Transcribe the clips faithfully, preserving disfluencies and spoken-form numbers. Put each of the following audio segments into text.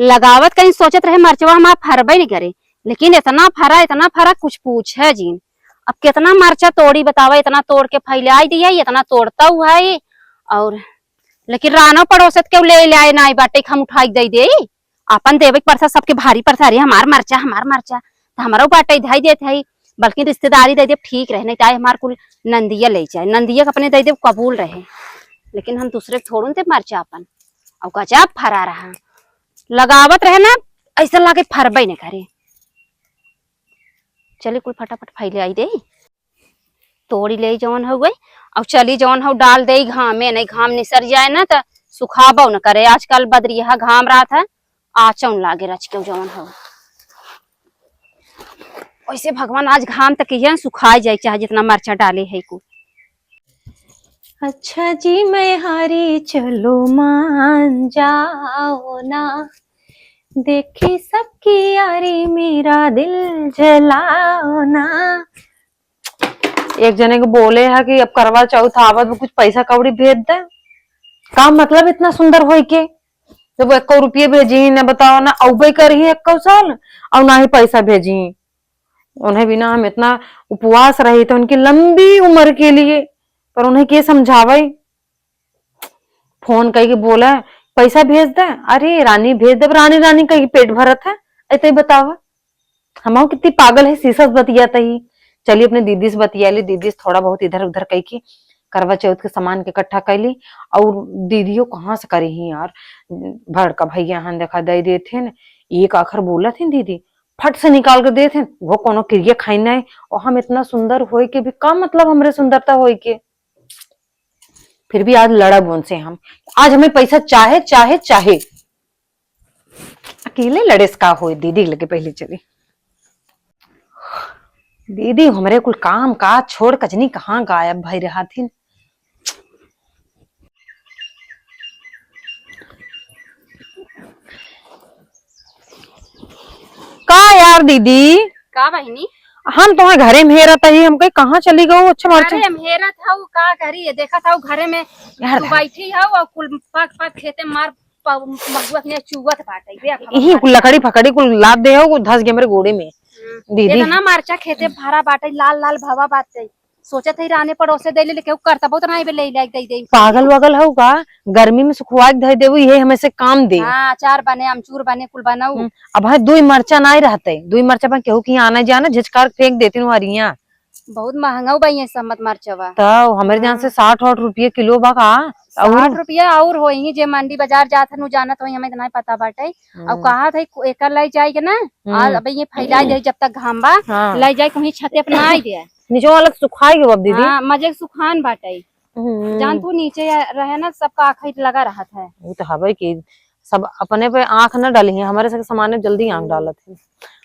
लगावत कहीं सोचत रहे मरचवा हमार फरबे नहीं करे, लेकिन इतना फरा, इतना फरा, कुछ पूछे जिन। अब कितना मरचा तोड़ी बतावा, इतना तोड़ के फैलाई दिया, इतना तोड़ता हुआ है। और लेकिन रानो पड़ोसत केहू ले ले आए नाई बाटे, हम उठाई दे दे। आपन देवे के परसा, सबके भारी परसा, "अरे हमार मरचा, हमार मरचा।" तो हमारा बाटे धई देत है, बल्कि रिश्तेदारी दे दे, ठीक रहे, नहीं तो आए हमार कुल नंदिया ले जाए, नंदिया के अपने दे दे, कबूल रहे। लेकिन हम दूसरे के थोड़न दे मरचा अपन। और गजब फरा रहा, लगावत रहे ना, ऐसा लागे फरबे नहीं करे। चली कुल फटाफट फैले आई दे, तोड़ी ले जौन हउए, और चली जौन हउ डाल दे घामे, नहीं घाम निसर जाए ना त सुखाबो न करे। आजकल बदरिया घाम रात है, आचौन लागे रच के जौन हउ। वैसे भगवान आज घाम तक ही सुखाई जाए, चाहे जितना मरचा डाले है को। अच्छा जी मैं हारी, चलो मान जाओ ना, देखी सबकी यारी, मेरा दिल जलाओ ना। एक जने के बोले है कि अब करवा चौथ आवत बा, कुछ पैसा कौड़ी भेज दे। का मतलब इतना सुंदर होई के, जब एको रुपये भेजी ही ना, बताओ ना, अउबे करी ही एको साल और ना ही पैसा भेजी ही। उन्हें बिना हम इतना उपवास रही तो उनकी लंबी उम्र के लिए, पर उन्हें के समझावे? फोन कई के बोला, "पैसा भेज दे।" अरे रानी भेज दे, रानी रानी कई के पेट भरत है। ऐते ही बतावा, हम कितनी पागल है, शीशा से बतियात ही। चलिए अपने दीदी से बतिया ली, दीदी से थोड़ा बहुत इधर उधर कई के करवा चौथ के सामान के इकट्ठा कर ली। और दीदियों कहाँ से करी ही यार, बड़का भैया हन देखा दे देते हैं, एक आखर बोलत हैं दीदी, फट से निकाल के देते हैं, वो कोनो किरिया खाई नहीं। और हम इतना सुंदर होए के भी का मतलब हमरे सुंदरता होए के? फिर भी आज लड़ब उनसे हम। आज हमें पैसा चाहे, चाहे, चाहे। अकेले लड़े से का होई, दीदी लगे पहले चली। दीदी हमरे कुल काम काज छोड़ कजनी कहाँ गायब भई रहा थी। का यार दीदी? का बहिनी? हम तोहे घरे में हेरत ही, हम कहे कहाँ चली गऊ? अच्छा मरचा। अरे हम हेरत हऊ, का करी, ये देखत हऊ घरे में यार तू बैठी हऊ और कुल पाक पाक खेते मार प-, महुआ के चुअत बाटे। बे अब हम यही कुल लकड़ी फकड़ी कुल लाद दे हऊ, धस गए मेरे गोड़े में। हम्म। दीदी। इतना मरचा खेते भरा बाटे, लाल लाल भवा बाटे। सोचत हई राने पड़ोसे दे ले, केहू करतबो त नाई बे ले ले दे दे। पागल वागल हऊ का? गर्मी में सुखवा के धई देबू, इहे हमें से काम दे। हाँ, अचार बने, अमचूर बने, कुल बनाऊ। हम्म, अब है दुई मरचा नाई रहते, दुई मरचा पर केहू की आना जाना झिझकार फेंक देती हूँ हरिया। बहुत महंगा बा ये सम्मत मरचवा। तो हमरे जान से हाँ। साठ आठ रुपये किलो बा का? और साठ रुपया और होई, जे मंडी बाजार जात हन, उ जानत होई, हमें इतना ही पता बाटे। और हम्म। कहा था, एकर ले जाए के ना, हम्म। आज अब ये फैला दे, जब तक घाम बा, हाँ। ले जाए कहीं छते अपना आई दे। नीचे वाला सुखाई गयो अब दीदी। हाँ, मजे के सुखान बाटे। हम्म। जान तू नीचे रहे ना, सबका आँख लगा रहत है। वो तो हवे कि सब अपने पे आँख न डाली है, हमारे से सामान्य जल्दी आँख हम्म। डालत है।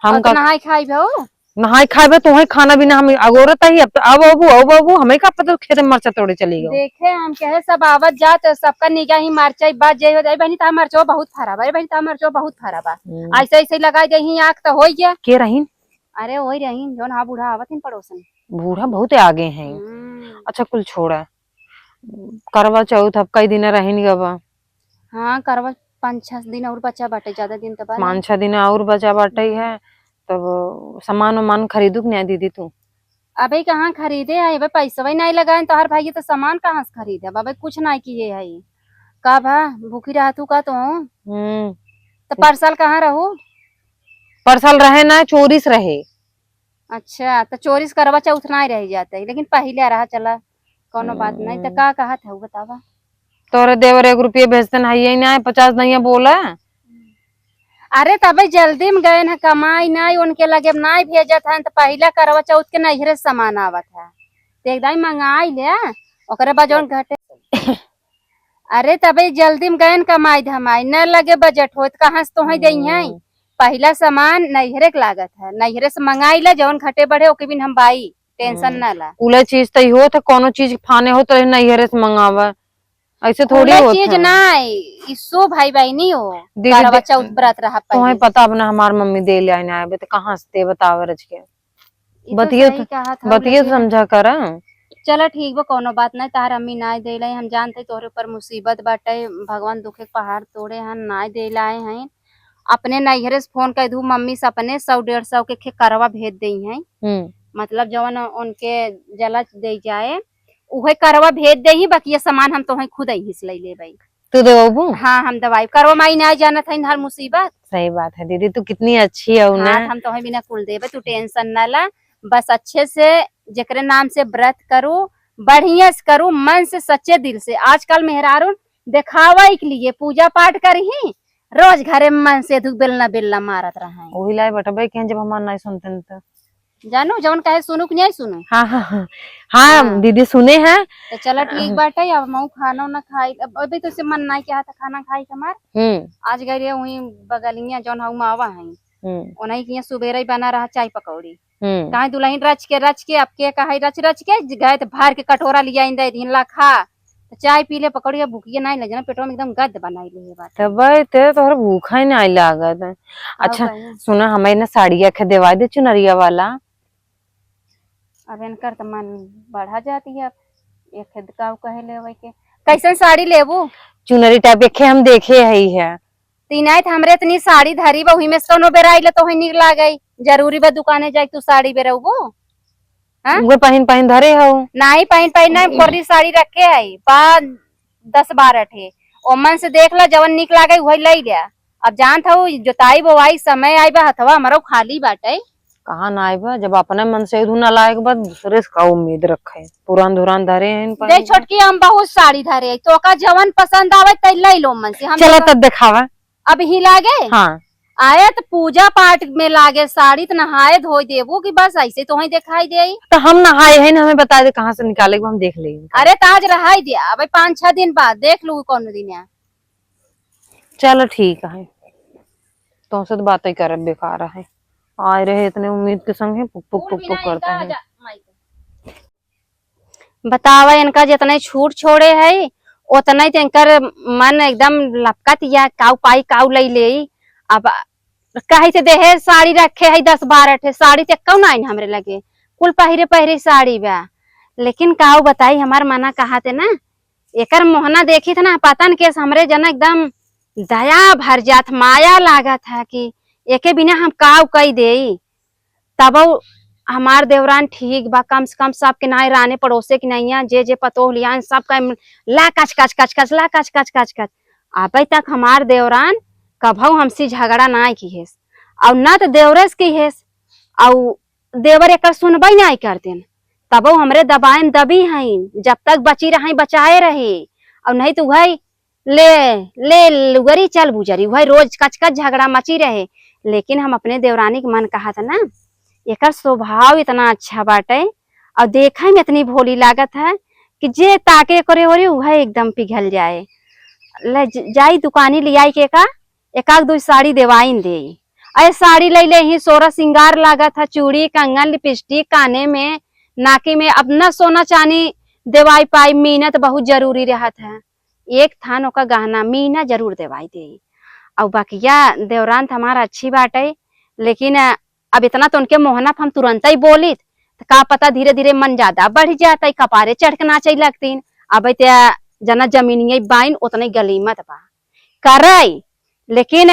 हम और तो का नहाई खाई भी हो? नहाई खाई भी, तुम्हें खाना बिना हम अगोरत ही, अब तो अब अबू, अब अबू, हमें का पता खेते में मरचा तोड़े चली गयो। देखे हम कहे सब आवत जात, सबका निगाह ही मरचा ही बात जे हो जाए, बहनी ता मरचो बहुत फरा बा, बहनी ता मरचो बहुत फरा बा। हम्म। ऐसे ऐसे लगाई दे ही आँख तो होई गया। के रहीन? अरे वही रहीन, जौन हाँ बूढ़ा आवत हिन पड़ोसन। बूढ़ा बहुत आगे हैं। हम्म। अच्छा कुल छोड़ा, करवा चौथ अब कई दिन रहिन गवा। हाँ, करवा पाँच छह दिन और बचा बाटे, ज्यादा दिन तो बा पाँच नहीं। छह दिन और बचा बाटे हम्म। है, तब सामान वामान खरीदू कि नहीं दीदी तू? अबे कहाँ खरीदे है, अबे पैसवे नहीं लगाए, तोहर भाई तो सामान कहाँ से खरीदे? अबे कुछ नहीं किए है, का भा भूखी रहतू का तो? हम्म। तो परसल कहाँ रहू? परसल रहे ना, चोरी से रहे। अच्छा, तो चोरी से करवा चौथ ना ही रह जाते, लेकिन पहिले रहा चला, कौनो बात नहीं। तो हम्म। का कहत है, बतावा। तोरे देवर एक रुपये भेजते ना, ये ना पचास नहीं बोला। अरे, तबे जल्दी में गए ना, कमाई नहीं, उनके लगे नहीं भेजत है, तो पहिला करवा चौथ के नैहरे से सामान आवत है, तो एकदम मंगाई ले, ओकरे बाद जौन घटे। अरे, तबे जल्दी में गए ना, कमाई धमाई, न लगे बजट होत, कहाँ से तोहे देई हैं? हम्म। पहिला सामान नैहरे के लागत है, नैहरे से मंगाई ले, जौन घटे बढ़े, ओके बिन हम बाई, टेंशन हम्म। ना ला। कुल चीज तो होत है, कोनो चीज फाने होत रहे, नैहरे से मंगावा, ऐसे थोड़ी कुल होत चीज है। ना, ई शुभ है बहनी हो, दीदी, करवा दे-, चौथ व्रत रहा तुम्हें पहिले। पता अब ना, हमार मम्मी दे ले आए ना आवे, तो कहाँ से दे बतावे रच के? ई तो बतियो सही तो, कहत हऊ, बतियो लेकिन समझा करा। चला ठीक बा, कोनो बात नहीं, तार अम्मी नाय देले, हम जानते तोहरे ऊपर मुसीबत बाटे, भगवान दुखे के पहाड़ तोड़े हन, नाय देले आए हैं। अपने नैहरे से फोन कइ दू, मम्मी से अपने सौ डेढ़ सौ के खे करवा भेज देई हैं। हम्म। मतलब जवन उनके जला दे जाए, उहे करवा भेज देई, बाकी ये सामान हम तोहे खुद यहीं से ले लेबै। तू देवबू? हाँ, हम देवाई। करवा माई ना जानत है हर मुसीबत। सही बात है दीदी, तू कितनी अच्छी है ना। हाँ, हम तोहे बिना कुल देबे, तू टेंशन ना ला। बस अच्छे से जेकरे नाम से व्रत करू, बढ़िया से करू, मन से, सच्चे दिल से। आजकल मेहरारू देखावा के लिए पूजा पाठ करही, रोज घरे में मन से धुक बेलना बेलना मारत रहे। वही लाई बटबे के जब हमार नहीं सुनते तो। जानू, जवन कहे सुनू कि नहीं सुनू? हाँ, हाँ, हाँ। हाँ, हाँ। दीदी सुने हैं। तो चला ठीक बाटे, अब मऊ खाना उना खाई। अब अभी तो से मन नहीं किया था खाना खाई के हमार। हम्म। आज गए रहे वहीं बगलिया जौन हऊ मावा है। हम्म। उन्हीं के यहाँ सुबेरे ही बना रहा चाय पकौड़ी। हम्म। काहे दुल्हन रच के, रच के, अब के कहे रच, रच के गए तो भर के कटोरा लिया इन दे दिन ला खा। तो चाय पी ले, पकौड़ी, अब भूखिए नहीं लगे ना, पेटवा में एकदम गद बनाई ले बात। तब ते तोहर भूखा ही नहीं लागत। अच्छा, कहीं। सुना, हमें ना साड़िया खे देवा दे चुनरिया वाला। अब इनकर तो मन बढ़ा जाती है, अब ये खेद का कहे लेवे के। कैसन साड़ी लेबू? चुनरी टाइप के खे हम देखे हई है। तीनाइत हमरे इतनी साड़ी धरी बा, हुई में से कौनो बेराई ले तो हुई निक लागई। जरूरी बा दुकाने जाए तू साड़ी बेरउबो? हाँ? उहे पहिन पहिन धरे हऊ। नाही पहिन पहिन नाही, कोरी साड़ी रखे है, बा दस बारह ठे। ओमन से देख ला, जवन निक लागे उहे लई ले। अब जानत हऊ, जोताई बोवाई समय आई बा, हथवा हमरो खाली बाटे। कहाँ ना आई बा, जब अपने मन से इधू ना लायक बा, दूसरे से का उम्मीद रखे? पुरान धुरान धरे हैं इन दे पहिन। छोटकी, हम बहुत साड़ी धरे, तो का जवन पसंद आवे तै लई लो मन से। हम चला तो तब देखावा। अब ही लागे? हाँ। आए त पूजा पाठ में लागे, साड़ी त नहाए धोए देबू कि बस ऐसे तो ही दिखाई दे। तो हम नहाए हैं ना, हमें बता दे कहाँ से निकाले, हम देख लेंगे। अरे त आज रहाई दे, अब पाँच छह दिन बाद देख लू कौन दिन है। चलो ठीक है, तुमसे तो बातें करब बेकार है। आए रहे इतने उम्मीद के संग है, पुक पुक पुक पुक करते हैं। बतावा, इनका जितने छूट छोड़े है, उतने तो इनकर मन एकदम लपकत या, काऊ पाई, काऊ लई लेई। अब कहीं से देहे साड़ी रखे है दस बारह ठे, साड़ी तो एक्कौ नाइन हमरे लगे, कुल पहिरे पहिरे साड़ी बा। लेकिन काऊ बताई, हमार मना कहा थे ना, एकर मोहना देखी थे ना, पता न केस हमरे जना एकदम दया भर जात, माया लागत है कि एके बिना हम काऊ कई देई। तबो हमार देवरान ठीक बा, कम से कम सबके नाई राने पड़ोसे के नैया, जे जे पतोह लियान, सबका ला कच कच कच कच, ला कच कच कच कच। अबे तक हमार देवरान कभऊ हमसे झगड़ा नाई किहेस, अउ ना त देवरस किहेस, अउ देवर एकर सुनबई नाई करतेन। तबो हमरे दबाए में दबी हईन, जब तक बची रहई बचाए रही, अउ नहीं त उहई ले, ले लुगरी चल बुजरी, उहई रोज कच कच झगड़ा मची रहे। लेकिन हम अपने देवरानी के मन कहत ना, एकर स्वभाव इतना अच्छा बाटे अउ देखे में इतनी भोली लागत है कि जे ताके करे ओरी उहई एकदम पिघल जाए। ले ज-, जाई दुकानी लियाई के का, एकाक दुई साड़ी देवाइन देई। अरे साड़ी लई लेही, सोरा सिंगार लागत है, चूड़ी, कंगन, लिपस्टिक, काने में, नाकी में, अब ना सोना चानी देवाई पाई, मीनत बहुत जरूरी रहत है। एक थान ओका गहना मीना जरूर देवाई देई। अउ बकिया देवरान त हमार अच्छी बाटे, लेकिन अब इतना तो उनके मोहना पे हम तुरंतई बोलित, त का पता धीरे धीरे मन ज्यादा बढ़ जात, कपारे चढ़ के नाचे लगतीन। अब ते जना जमीनिये बाइन, उतने गलीमत बा। करई, लेकिन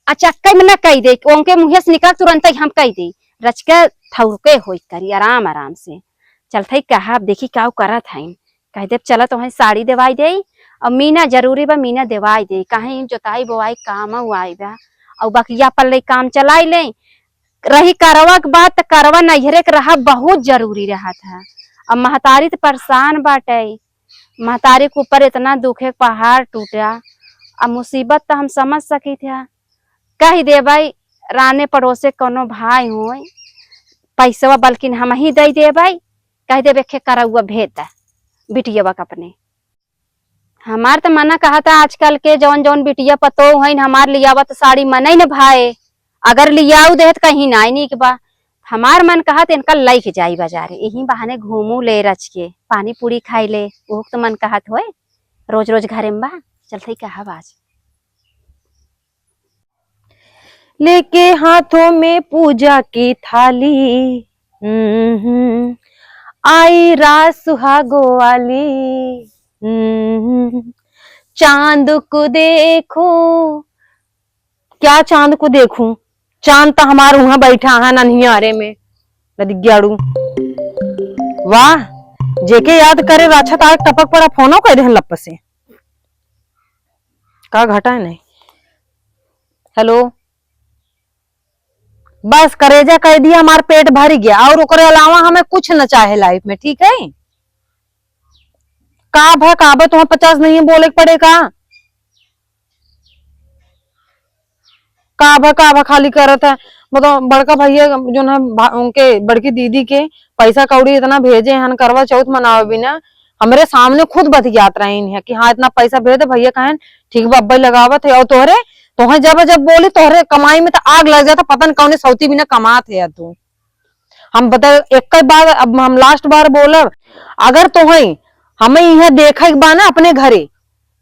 अचक्के में न कही दे, उनके मुँहे से निकल तुरंतई हम कही दे, रच के थौके होई करी आराम आराम से। चलत हई कहब, देखी काऊ करत हईन। कह देब, "चला तोहई साड़ी देवाई देई, अउ मीना जरूरी बा, मीना देवाई देई, काहे जोताई बोवाई काम आई बा, अउ बकिया पल्ले काम चलाई लेई।" रही करवा के बात, त करवा नैहरे के रहब बहुत जरूरी रहत है। अब महतारी त परेशान बाटे, महतारी के ऊपर इतना दुखे के पहाड़ टूटा, अब मुसीबत त हम समझ सकित है। कह देबै, राने पड़ोसे कौनो भाई होई, पैसवा बल्किन हमही दई देबै, कह देबै, "खे करौआ भेज द बिटियवा के अपने।" हमार त मना कहता, आजकल के जौन जौन बिटिया पतोह हईन, हमार लियावत साड़ी मनई न भाए, अगर लियाऊ देहे त कहीं नाई नीक बा। हमार मन कहत इनका लइके जाई बाजारे, यही बहाने घूमू ले रच के, पानी पूरी खाई ले, ओहू के त मन कहत होए, रोज रोज घरे में बा, चलत ही कहब आज। लेके हाथों में पूजा की थाली, हम्म, आई रात सुहागो वाली, हम्म, चांद को देखो, क्या चांद को देखूं, चांद त हमार उहाँ बैठा है नन्हियारे में, नदिग्याड़ू। वाह, जेके याद करे राछा त आग टपक पड़ा, फोनो कइ देहन लप से। का घटा है नहीं। हेलो, बस करेजा कह दिया, हमार पेट भर गया, और ओकरे अलावा हमें कुछ न चाहे लाइफ में, ठीक है? का भा, का भा, तुम्हें पचास नहीं बोले के पड़े का? का भा, का भा खाली करत है? मतलब बड़का भैया जो है भा-, उनके बड़की दीदी के पैसा कौड़ी इतना भेजे हन करवा चौथ मनावे बिना, हमरे सामने खुद बतियात रहीन है कि हाँ इतना पैसा भेज दे भैया, कहेन ठीक बा अब्बे लगावत है। और तोहरे, तोहे जब जब बोली तोहरे कमाई में तो आग लग जाता, पता न कौने सौती बिना कमात है तू। हम बता, एक ही बार, अब हम लास्ट बार बोलब, अगर तोहे हमें यहाँ देखे के बा ना अपने घरे,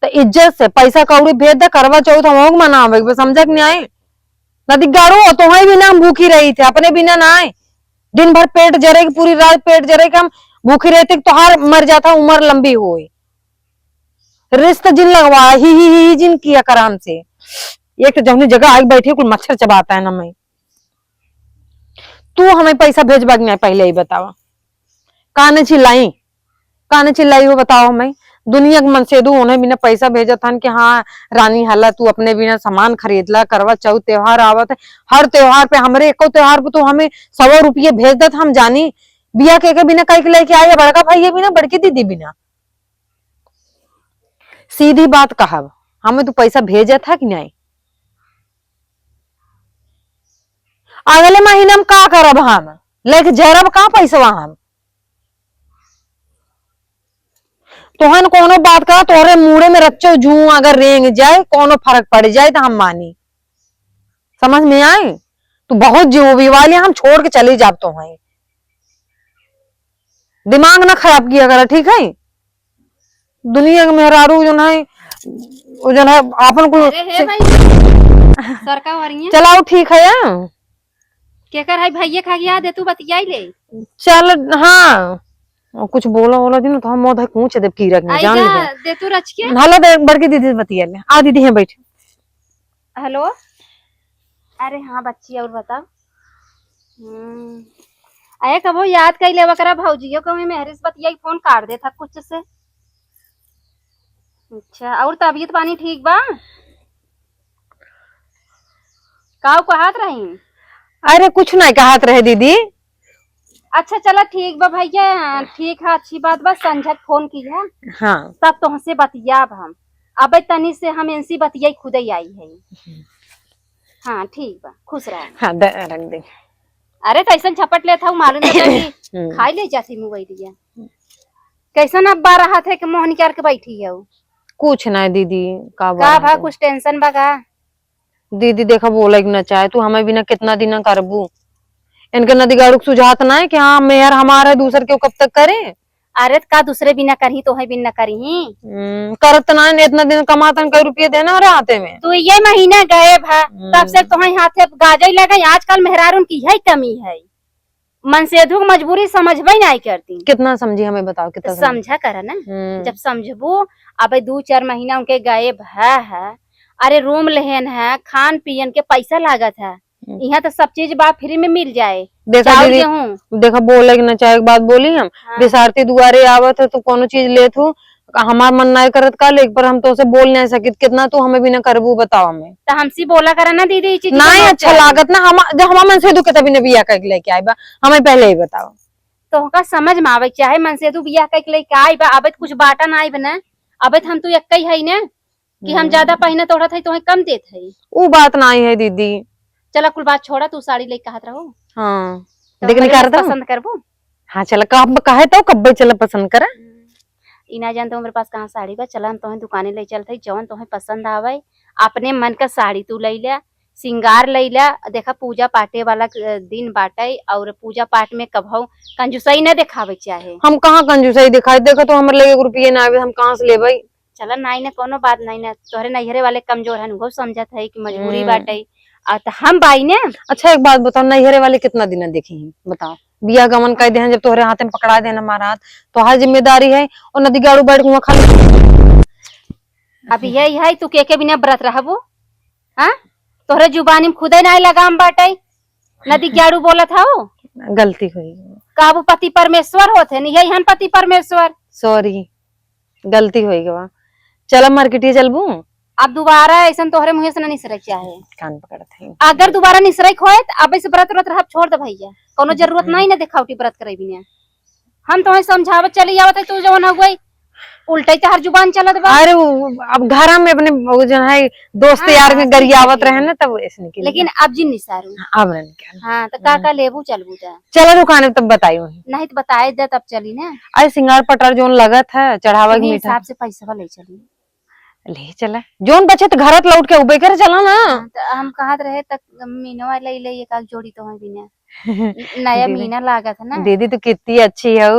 तो इज्जत से पैसा कौड़ी भेज दे, करवा चौथ हम लोग मनावे, बस समझा कि नहीं आए? नदी गाड़ू, तोहे बिना हम भूखी रही थे, अपने बिना ना आए। दिन भर पेट जरे के, पूरी रात पेट जरे के हम भूखी रहते, तोहार मर जाता, उम्र लंबी होए। रिश्ता जिन लगवा, ही, ही, ही, ही जिन किया कर हमसे। एक तो जौनी जगह आके बैठे, कुल मच्छर चबाता है ना मैं। तू हमें पैसा भेजबा कि नहीं, पहले ही बतावा। काने चिल्लाई, काने चिल्लाई हो, बताओ हमें। दुनिया के मनसेदू उन्हें बिना पैसा भेजत हन कि हाँ रानी, हला तू अपने बिना सामान खरीद ला, करवा चौथ त्योहार आवत है, हर त्योहार पे, हमरे एको त्योहार पे तू हमें सौ रुपये भेज देत, हम जानी। बिया के, के बिना कई के लेके आई है, बड़का भाई है बिना, बड़की दीदी बिना। सीधी बात कहब, हमें तू पैसा भेजत है कि नहीं? अगले महीना में का करब हम? लेके जरब का पैसवा हम? तोहन कोनो बात करा, तोहरे मूड़े में रच्चो जूं अगर रेंग जाए, कोनो फर्क पड़ जाए तो हम मानी। समझ में आए? तू बहुत जीव भी वाली, हम छोड़ के चली जाब तोहई। दिमाग ना खराब किया करा, ठीक है? दुनिया के मेहरारू जौन है, वो जौन है, आपन कुल अरे हे से भाई, सरका हो रही है। चलाओ, ठीक है, हाँ। केकर है भैया खा गया दे, तू बतियाई ले। चल, हाँ। और कुछ बोला, बोला जी ना, तो हम मोधा कूच देब कीरा के, आई जान जा, ले। दे तू रच के। हला दे, बड़की दीदी से बतिया ले। आ दीदी, हैं बैठ। हेलो। अरे हाँ बच्ची, और बताओ। हम्म। अरे कबो याद कई लेवा करा भौजियो को, मैं मेहरिस बतिया फोन काट देता कुछ से। अच्छा, और तबीयत पानी ठीक बा? काऊ कहत रही? अरे कुछ नहीं कहत रहे दीदी। अच्छा चला ठीक बा भैया, ठीक है, अच्छी बात बा, संझक फोन की है। हाँ। तब तोहसे बतियाब हम। अबे तनी से हम इनसी बतियाई खुदे आई है। हाँ ठीक बा, खुश रह। हाँ, द-, रख दे। अरे कैसन झपट लेत हऊ, मालूम है कि हम्म। खाई ले जाती मोबाइलिया। कैसन अब्बा रहत है कि मुँह निकाल के बैठी है? कुछ ना दीदी, का का बात भा, है? कुछ टेंशन बा का? दीदी देखा, बोले के ना चाहे तू, हमें बिना कितना दिन करबू? इनके नदी गाड़ू के सुझात ना है कि हाँ मेहर हमार है, दूसर के कब तक करे? अरे त का दूसरे बिना करही, तोहे बिन न करही? हम्म, करत ना है, इतना दिन कमातन, कई रुपये देना रहे हाथे में। तू ये महीना गए भा, हम्म। तब से तोहे हाथे गाजई लगे, आजकल मेहरारून की है कमी है। मनसेधू के मजबूरी समझबे नहीं करती। कितना समझी हमें बताओ, कितना तो समझी? समझा करा ना। हम्म। जब समझबू, अबे दू चार महीना उनके गए भा है, अरे रूम लेहन है, खान पियन के पैसा लागत है, हम्म। यहाँ तो सब चीज बा फ्री में मिल जाए, देखा चाउर दीदी, गेहूं। देखा बोले के ना चाहे एक बात बोली हम, हाँ। बिसारती दुआरे आवत है तो कोनो चीज लेत हूँ, हमार मन नाय करत का लेक, पर हम तोसे बोल नाय सकित, कितना तू हमें बिना करबू बताओ हमें। तो हमसे बोला करा ना दीदी, ई चीज नाय अच्छा लागत ना, हम जब हमार मनसेधू के तभी ने बिया करके लेके आए बा, हमें पहले ही बताओ। तोहका समझ में आवे के चाहे, मनसेधू बिया करके लेके आए बा, अब कुछ बाटा ना आए बना, अब हम तू एक ही है ना, कि हम हम्म। ज्यादा पहिनत ओढ़त हई, तोहे कम देत हई। ऊ बात नाई है दीदी। चला, कुल बात छोड़ा, तू साड़ी लेके कहत रहो। हाँ। तो देख, पहले निकारत हूँ। पसंद करबू? हाँ, चला, कब कहे तो कब्बे चला पसंद करा। हम्म। ई ना जानते हमरे पास कहाँ साड़ी बा, चला हम तोहे दुकाने ले चलत हई, जवन तोहे पसंद आवे, अपने मन का साड़ी तू ले ले, सिंगार ले ले। देखा, पूजा पाठे वाला, अ, दिन बाटे, और पूजा पाठ में कभऊ कंजूसई न देखावे के चाहे। हम कहाँ कंजूसई दिखाई? देखो तो हमरे लगे एक रुपये ना आवे, हम कहाँ से लेबै? चला, नाई ना, कोनो बात नाई ना, तोहरे नैहरे वाले कमजोर हन, उहो समझत है कि मजबूरी हम्म। बाटे, आ त हम बाई ने। अच्छा, एक बात बताओ, नैहरे वाले कितना दिन देखी हैं, बताओ, बिया गमन कर दे हैं, जब तोहरे हाथे में पकड़ा दे हैं हमारा हाथ, तोहार जिम्मेदारी है, और नदी गाड़ू बैठ के वहाँ खाली। अब यही है, तू के के बिना व्रत रहबू? हाँ, तोहरे जुबानी में खुदे नाहीं लगाम बाटे, नदी ग्याड़ू बोलत हौ। गलती होइ गवा। का वो पति परमेश्वर होत है? नहीं है, हन पति परमेश्वर। सॉरी, गलती होइ गवा। चला मार्केटिया चलबू? अब दोबारा ऐसन तोहरे मुँहे से ना निसरे के चाहे। कान पकड़त है। अगर दोबारा निसरे के होए, त अब इस व्रत व्रत रहब छोड़ दे भैया, कोनो जरूरत हम्म। नहीं ना देखावटी व्रत करे बिना। हम तोहे समझावत चली आवत है, तू जवन हो गई, उल्टे तोहर जुबान चलत बा। अरे वो अब घर में अपने वो जो है दोस्त हाँ, यार में ठीक गरियावत है। रहे ना, तब ऐसे निकल लेकिन गया। अब जिन निसारू। हाँ, अब ना निकल। हाँ, तो का हाँ। का लेबू चलबू जा? चला दुकान में तब बताई वही। नहीं तो बताए दे तब चली ना। अरे सिंगार पटार जोन लगत है, चढ़ावा के वही मीठा। हिसाब से पैसा ले चली। ले चला, जोन बचे तो घरत लौट के उबे कर चला ना। हाँ, तो हम कहत रहे तक मीनवा ले ले एक आध जोड़ी तो है बिना। नया दीदी। मीना लागत है ना। दीदी तो कितनी अच्छी है,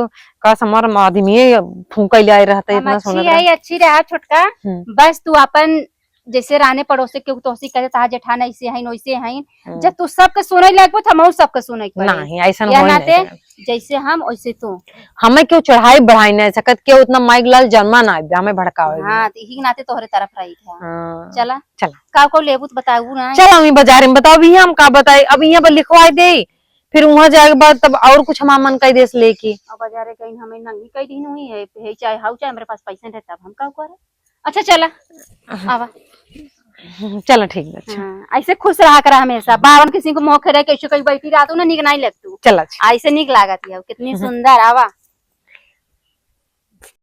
का समर आदमी फूंका ले आए रहता है हम इतना अच्छी सुंदर। है, अच्छी रहा छोटका। हम्म। बस तू अपन जैसे राने पड़ोसे केहू तोहसी कहे, "तहार जेठान ऐसे हईन, वैसे हईन।" हम्म। जब तू सबके सुनई लगबो, त हमहू सबके सुनई के पड़ी। नहीं, ऐसन यह होई नाते नहीं सकत। जैसे हम, वैसे तू। हमें केहू चढ़ाई बढ़ाई नहीं सकत, केहू उतना माइक लाल जन्मा ना आवे, हमें भड़कावे हाँ, बिना। तो यही के नाते तोहरे तरफ रही था। हाँ। चला। चला। का को लेबू त बताऊ ना। चला, हम ई बाजारे में बताओ, अभी हम का बताई, अब यहाँ पर लिखवाई दे, फिर वहाँ जाए के बाद तब और कुछ हमार मन कई देश लेके। अब बाजारे गई हमें नंगी कई दिन हुई है, हे चाहे हाउ चाहे हमारे पास पैसे रहता, अब हम का करे? अच्छा चला, हाँ। आवा। चला ठीक बा, अच्छा। हाँ, ऐसे खुश रहा करा हमेशा। बावन किसिम के मोह खेरे कैसे कहीं बैठी रहतू ना, निक नहीं लगतू। चला, अच्छा। ऐसे निक लागत है, कितनी हम्म। सुंदर, आवा।